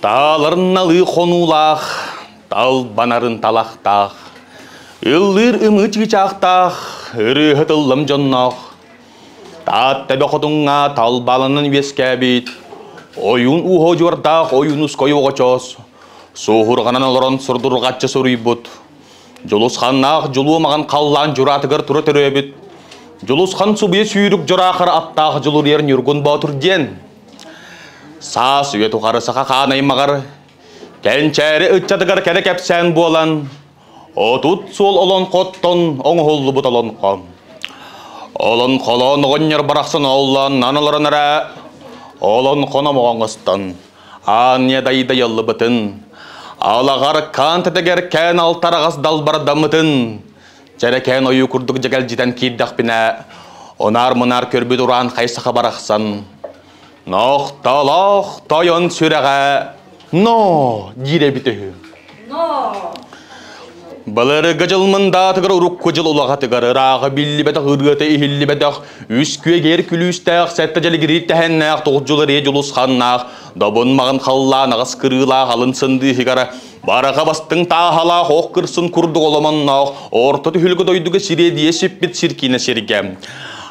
Тааларын налыы хонуулаах, талбанарын талахтаах, ыллыыр ымыы чыычаахтаах, ырыаһыт ыллам дьонноох, Таатта бөхотуҥҥа талбаланан үөскээбит, ойуун ууһа удьуордаах ойуунускай оҕочоос, суоһурҕанан олорон сурдурҕаччы суруйбут, Дьулусханнаах дьулуо маҕан халлаан дьураатыгар тура төрөөбүт, Дьулусхан субуйа сүүрүк дьураахар аттаах Дьулуруйар Ньургун Боотур диэн. Саас үйэ тухары саха хаан аймаҕар, кэнчээри ыччатыгар кэрэ кэпсээн буолан, 30 суол олоҥхоттон оҥоһуллубут олоҥхо. Олоҥхолоон оҕонньор барахсан оллоонноон олорон эрэ, олоҥхону оҥостон, аанньа дайдайыллыбытын, алаҕар хаан тэтэгэр кээн алтараҕас далбардаммытын, чэрэкээн ойуу курдук дьэгэлдьитэн киирдэхпинэ, онаар-мунаар көрбүт ураан хайсаха барахсан, нохтолоох тойон сүрэҕэ «Но!» диир эбит үһү. Но! Былыргы дьыл мындаатыгар урукку дьыл улаҕатыгар ырааҕы биллибэтэх ырыата иһиллибэтэх үс күөгэр күлүүстээх сэттэ дьэлигириир тэһэннээх тоҕус дьуларыйа дьулусханнаах добун маҕан халлаан аҕыс кырыылаах алын сындыыһыгар бараха бастыҥ тааһалаах ох кырсын курдук оломонноох орто түһүлгэ дойдуга сириэдийэ сиппит сир киинэ сиргэ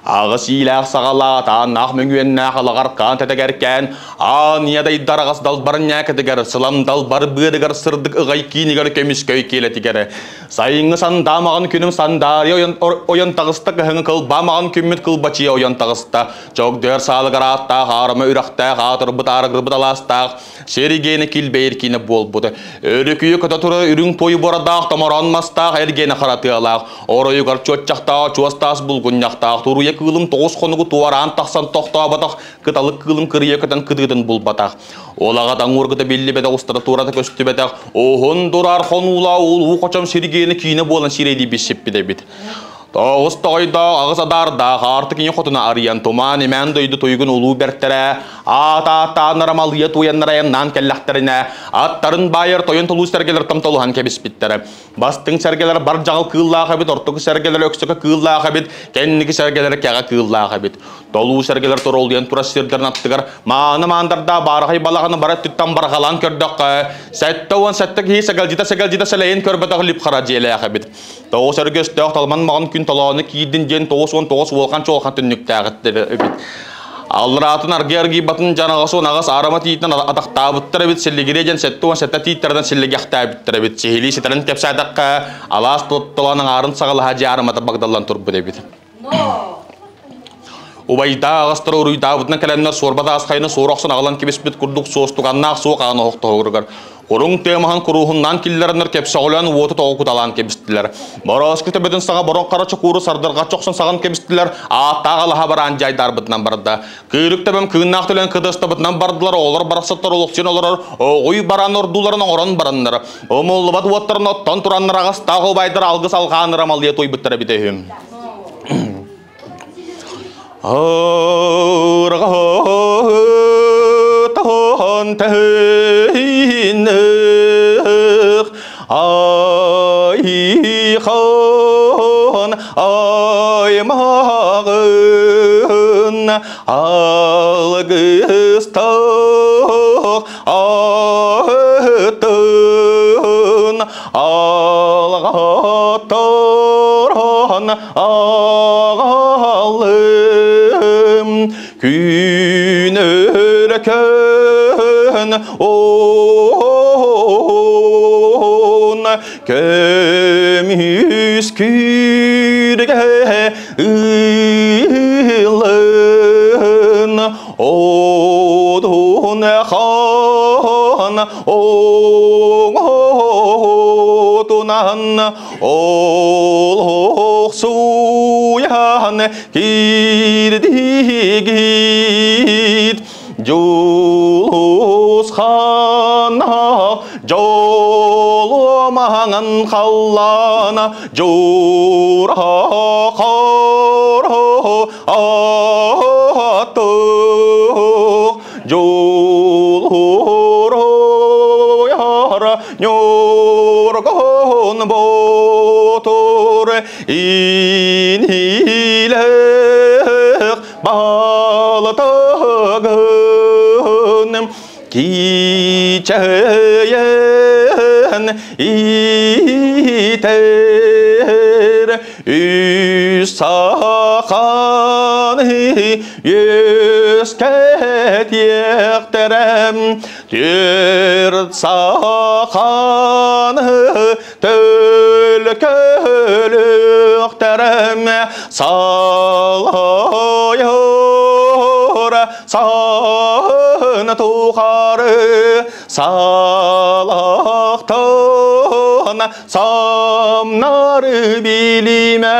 аҕыс иилээх саҕалаах атааннаах мөҥүөннээх алаҕаркаан тэтэгэркээн Аан ийэ дайдар аҕас далбар ньээкэтигэр, сылам далбар быарыгар сырдык ыҕай киинигэр көмүскөй киэлэтигэр. Сайыҥҥы сандаамаҕын күнүм сандаарыйа ойон, ойон таҕыста, кыһыҥҥы кылбаамаҕын күммүт кылбачыйа ойон таҕыста. Чогдуйар саалыгар ааттаах, аарыма үрэхтээх, аатырбыт аарыгырбыт алаастаах, сиригиэнэ килбэйэр киинэ буолбут. Өрүкүйэ көтө турар үрүҥ туой буорадаах, томороон мастаах, эргиэнэ хара тыалаах, оройугар чуоччахтаах, чуос таас булгунньахтаах, туруйа кыылым тоҕус хонугу туораан тахсан тохтооботох, кыталык кыылын кырыйа көтөн кытыытын булбатах. Ол аҕа таҥуургыта биллибэтэх устата туората көстүбэтэх, уһун дурар хонуулаа улуу хочом сиргиэни киинэ буолан сирэйдии биссиппит эбит. Тоҕус тоҕойдоох аҕыс адаардаах аартык ийэ хотуна арыйан тумаан имээн дойду туйгун улуу бэртэрэ аат-ааттааннара малыйа туйаннара айаннаан кэллэхтэринэ аттарын баайар тойон толуу сэргэлэр томтолуһан кэбиспиттэрэ. Бастыҥ сэргэлэр бар дьаҕыл кыыллаах эбит, ортоку сэргэлэр өксөкө кыыллаах эбит, кэнники сэргэлэр кэҕэ кыыллаах эбит. Толуу сэргэлэр торолуйан турар сирдэрин аттыгар мааны маандардаах баараҕай балаҕаны бара өттүттэн барҕалаан көрдөххө, 77 киһи сэгэлдьитэ-сэгэлдьитэ сэлэйин көрбөтөх лип-хара дьиэлээх эбит. Тоҕус өргөстөөх талман маҕан күн толоону киирдин диэн 99 уолхан-чуолхан түннүктээх эбит. Аллараатын аргый-аргыйбатын дьараҕас уон аҕыс аарыма тиитинэн атахтаабыттар эбит, силлигириэ диэн 77 тииттэринэн силлигэхтээбиттэр эбит. Сиһилии ситэрэн кэпсээтэххэ, алаас толоон аҥаарын саҕалаһа дьиэ аарымата багдаллан турбут эбит. Убайдаах аҕастара уруйдаабытынан кэлэннэр суорба таасхайыны суора охсон аҕалан кэбиспит курдук суостуганнаах суох аан оһохтоһугар Куруҥ тыамаһын куруһуннаан киллэрэннэр кэпсэҕэлээн уоту тоҕо куталаан кэбистилэр. Борооску төбөтүн саҕа бороҥ хара чокууру сардарҕа чохсон саҕан кэбистилэр, ааттаах алаһа бараан дьайдарбытынан барда. Кыырык төбөм кыыннаах төлөн кытыстабытынан бардылар, оҕолор барахсаттар олохсуйан олорор, оҕуй баран ордууларын оҥорон бараннар. Умуллубат уоттарын оттон тураннар аҕастаах убайдар алгыс алҕаан ырамалыйа туйбуттар эбитэ үһү. Айхан аймағын алгыстақ атын алғаттаран ағалым күн өркөн он көмүс күргэ ылын одун хан оҥотунан олох суйан киирдигит Дьулусхана дьолумаҥан халлаана дьура хоро аттык Дьулуруйар ньургун ботур инилэх балтыгын. Кичэйэн итер үс саханы үөскэтиэхтэрэ түөрт саханы төлкөлүөхтэрэ салайар саһын тухары салахтан самнары билимэ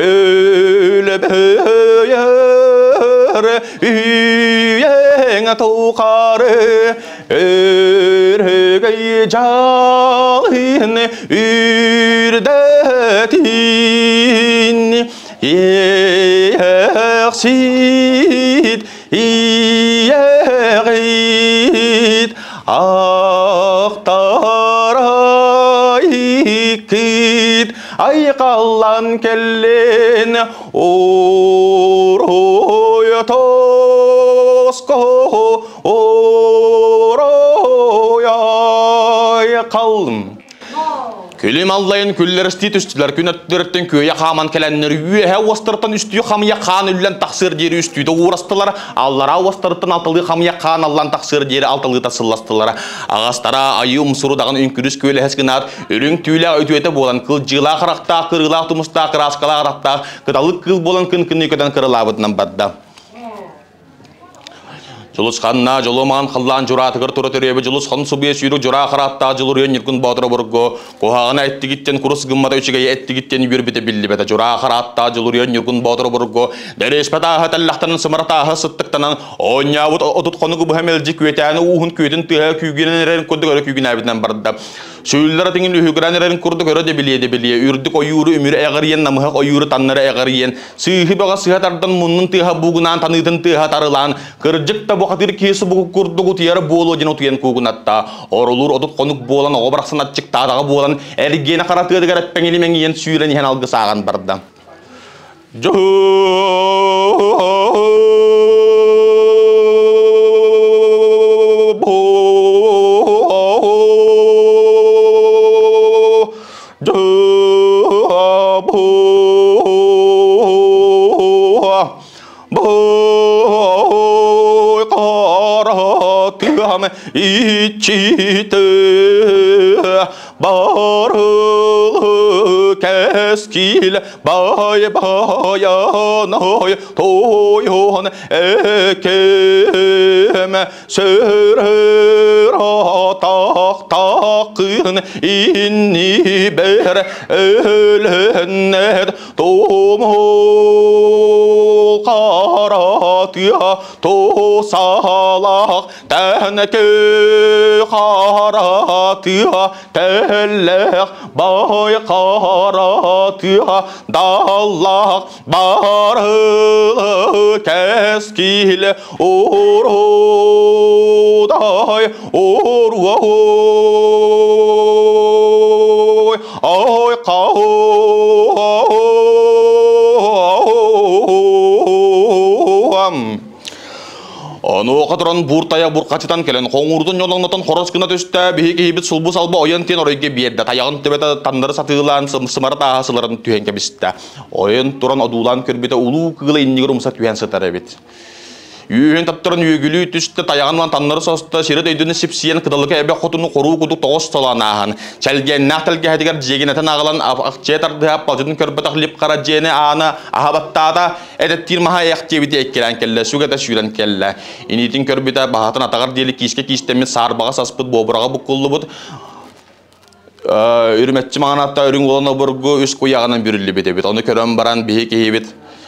өлбөйөр үйэҥ тухары өрөгөй жалын үрдэтин Иэхсит, иэҕит, ахтарайкыт, айхаллан кэллин уруй тоско уруй айхалын. Күлүм аллайын күллэристии түстүлэр, күн өттүлэриттэн күөйэ хааман кэлэннэр үөһэ уостарыттан үстүү хамыйа хаан үллэн тахсыар диэри үстүүтэ уурастылар, аллараа уостарыттан алталыы хамыйа хаан аллан тахсыар диэри алталыыта сылластылар. Аҕастара айыы умсуру даҕан үҥкүрүс күөлэһэс гынаат, үрүҥ түүлээх үтүөтэ буолан, кылдьыылаах харахтаах, кырыылаах тумустаах, кырааскалаах атахтаах, кыталык кыыл буолан кын-кыныы көтөн кырылаабытынан барда. Дьулусханна дьолу-маан халлаан дьураатыгар тура төрүөбү Дьулусхан субуйа сүүрүк дьураа харааттаах Дьулуруйан Ньургун Боотур обургу куһаҕана эттигиттэн курус гыммата үчүгэйэ эттигиттэн үөрбүтэ биллибэтэ дьураа харааттаах Дьулуруйан Ньургун Боотур обургу дэриэспэ тааһа тэллэхтэнэн сымара тааһа сыттыктанан оонньообут 30 хонугу быһа мэлдьи күөтээни ууһун күөтүн тыаһа күүгүнэн эрэрин курдук өрө күүгүнээбитинэн барда. Сүүллэр атыҥын үһүгүрэн эрэрин курдук өрө дэбилиэ-дэбилиэ, үрдүк ойууру үмүрү эҕирийэн, намыһах ойууру таннары эҕирийэн, сыыһы бөҕө сыһа тардан муннун тыаһа буугунаан таныытын тыаһа тарылаан, кырдьык да бухатыыр киһи субугу курдук утуйара буолуо диэн утуйан куугунатта. Орулуур 30 хонук буолан, оҕо барахсан аччыктаатаҕа буолан, эргиэнэ хара тыатыгар эппэҥили мэҥийэн сүүрэн иһэн алгыс ааҕан барда. Иччитэ барыл кэскил бай баяной тойон экем сөрөр атақтақын инни бер өлөннер томол қаратыа тосалақ тәнкі қаратыа тәлләқ бай қаратыа даллақ барылы кәскил урудай уруой ой қауам. Онуоха туран бууртайа буркачытан кэлэн хоҥуурдун ньолоҥнотон хорос гына түстэ, биһи киһибит сулбу салба ойон тиэн оройго биэрдэ, тайаҕын төбөтө таннары сатыылаан сымара тааһа сыларын түһэн кэбистэ. Ойон туран одуулаан көрбүтэ улуу кыыла иннигэр умса түһэн сытар эбит. Үүһүн таптаран үөгүлүү түстэ, тайаҕын таннары соста, сири дөйдүнү сипсийэн кыталыка эбэ хотуну хоруу кудук тоҕус солоон ааһан, чэлгиэннээх тэлгэһэтигэр дьиэгинэтэн аҕалан ахчыа тардыһа палдьытын көрбөтөх лип хара дьиэни аана аһа баттаата, эдэттиир маһа эйэхтиэбити эккирээн кэллэ, сүгэтэ сүүрэн кэллэ. Инитин көрбүтэ баһатын атаҕар диэли киискэ киистэммит саарбаҕа саспыт буобураҕа буккуллубут, үрүмэччи маҥан аттаа үрүҥ уолан обургу үс куйаҕынан бүрүллүбүт эбит. Ону көрөн баран биһи киһибит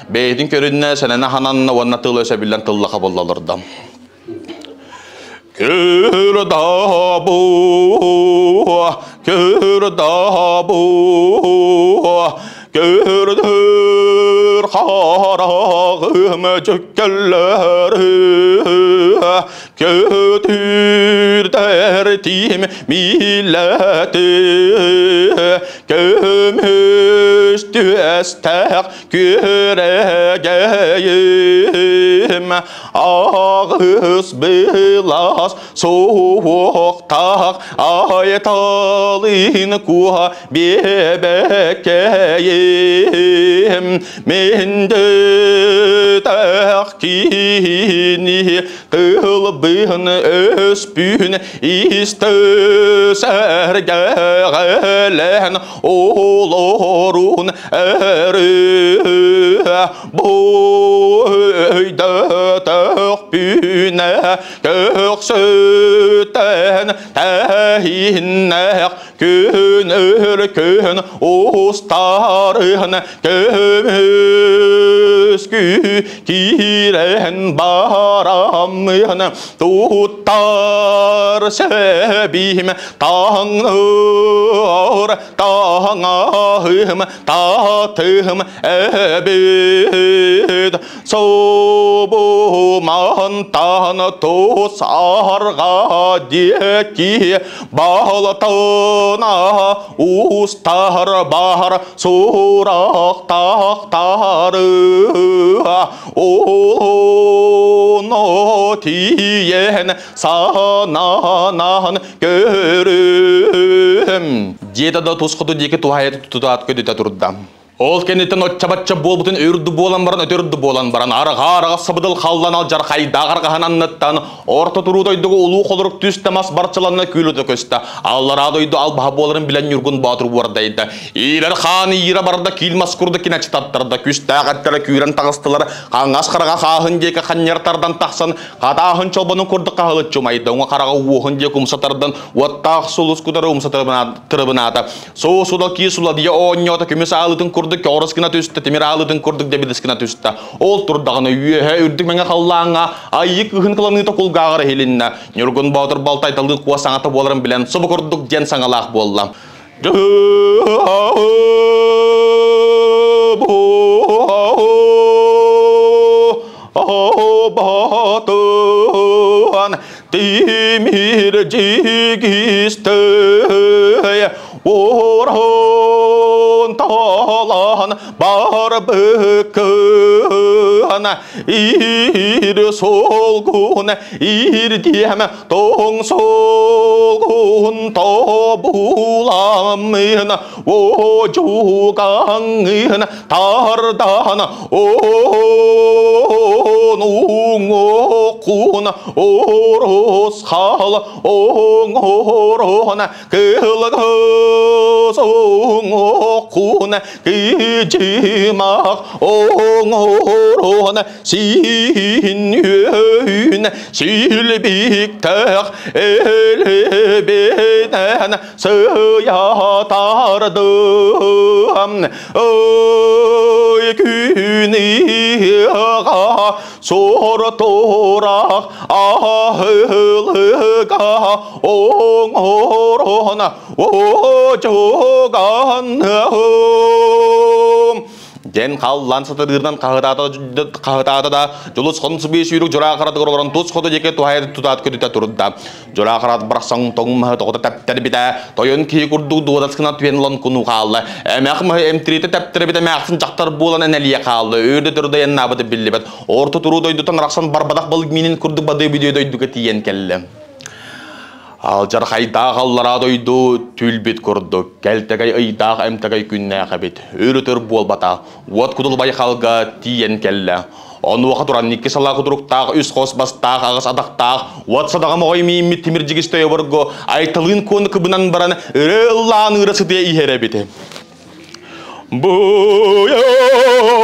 бэйэтин көрүннэ, сэнэнэ хананна уонна тыл өсө биллэн тыллаха булла олордо. Көр да бу, көр да бу, көрдөр харағым чөккеллер. Көтүрдэр тиим миллэти көмүс түөстээх күрэгейим аҕыс былас суохтаах айталын куха биэбэкэйим мендетэх киһини тылбыһын өспүн истэ сэргэҕэлээн олорун өрү буйдатахпүнэ көхсүтэн тэһиннэх күн өркөн устарыһын көмүскү киирэн бараммын туттар сэбиим таҥнар таҥаһым татым эбит собумантан тусарга диэки балтына устар бар сурахтахтары ону тиийэн сананан көрүм. Диэтэ да тус хоту диэки туһаайа тутаат көдүтэ турда. Ол кэнниттэн оччо-бачча буолбутун үрдү буолан баран өтөрдү буолан баран арҕаа-арҕа сабыдыл халлан алдьархайдаах арҕаһын анныттан орто туруу дойдуга улуу холорук түстэ мас барчаланна күлүтэ көстө. Аллараа дойду албаһа буоларын билэн Ньургун Боотур уордайда. Иирэр хаан иирэ барда киил мас курдук киначчы таттарда күстээх эттэрэ күүрэн таҕыстылар хаҥас хараҕа хааһын диэки ханньар тардан тахсан хатааһын чолбонун курдук хаһылыччы умайда уҥа хараҕа уоһун диэки умса тардан уоттаах сулус кутары умса тырыбынаата. Соо-суда кии суладыйа оонньоото көмүс аалытын курдук көҕөрөс гына түстэ, тимир аалытын курдук дэбидис гына түстэ. Ол турдаҕына үөһэ үрдүк мэҥэ халлааҥҥа айыы кыһын кыланыыта кулгааҕар иһилиннэ. Ньургун Боотур балтай талыы куо саҥата буоларын билэн субу курдук диэн саҥалаах буолла. Батан тимир дьигистэй орон талан барбыккын ир солгун ирдиэм тоҥ солгун тобуламмын ожугаҥын тардан онуҥокун оросхал оҥорон кылгыс оҥокун кыдьымах оҥорон син үөн силбиктээх элбинэн сыйа тардым ой күн сор-тураах аһылыга оҥорон очуган Дьэн халлаан сатырыырынан хаһытаата да, Дьулус хонсубуй сүүрүк дьураа харатыгар олорон тус хоту диэки туһайа тутаат көтүтэ турда. Дьураа харат барахсан тоҥ маһы тоҕото тэптэрбитэ, тойон киһи курдук дуодас гына түһэн ылан кунуу хаалла. Эмэх маһы эмтириитэ тэптэрбитэ эмээхсин дьахтар буолан энэлийэ хаалла. Өөрдө төрдө айаннаабыта биллибэт. Орто туруу дойдутан арахсан барбатах балык миинин курдук бадыы бүдүө дойдуга тиийэн кэллэ. Алдьархайдаах аллараа дойду түүл-бит курдук, кэлтэгэй ыйдаах эмтэгэй күннээх эбит. Өр-өтөр буолбата, уот кудул байхалга тиийэн кэллэ. Онуоха туран икки салаа кутуруктаах, үс хос бастаах, аҕыс атахтаах, уот садаҕа моҕой мииммит тимир дьигис тойоборго айталыын куону кыбынан баран ыры ыллаан ыыра сытыйа иһэр эбит. Буя,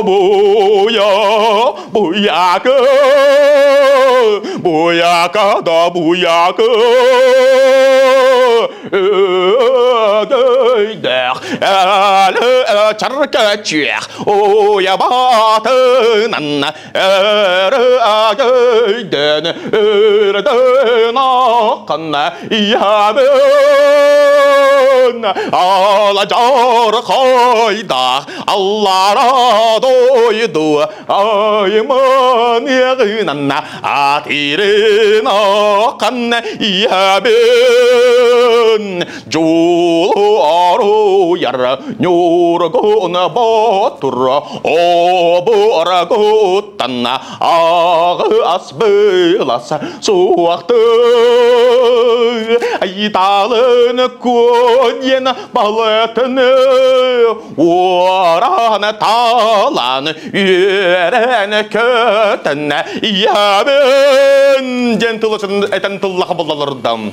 буя, буяка, буяка да буяка, өйдөх, чаркачуях, уябатынан, өйдөн, өрдөн аққанна, иябы. Ала жарқайдақ аллара дойду айман егынан атирин ақан иябын жолу яр нюргун ботур обургуттан ағы асбылас суақты айталын көнен балытыны ораны талан үйрен көтін иябын ден тылышын этен тыллаха болалырдам.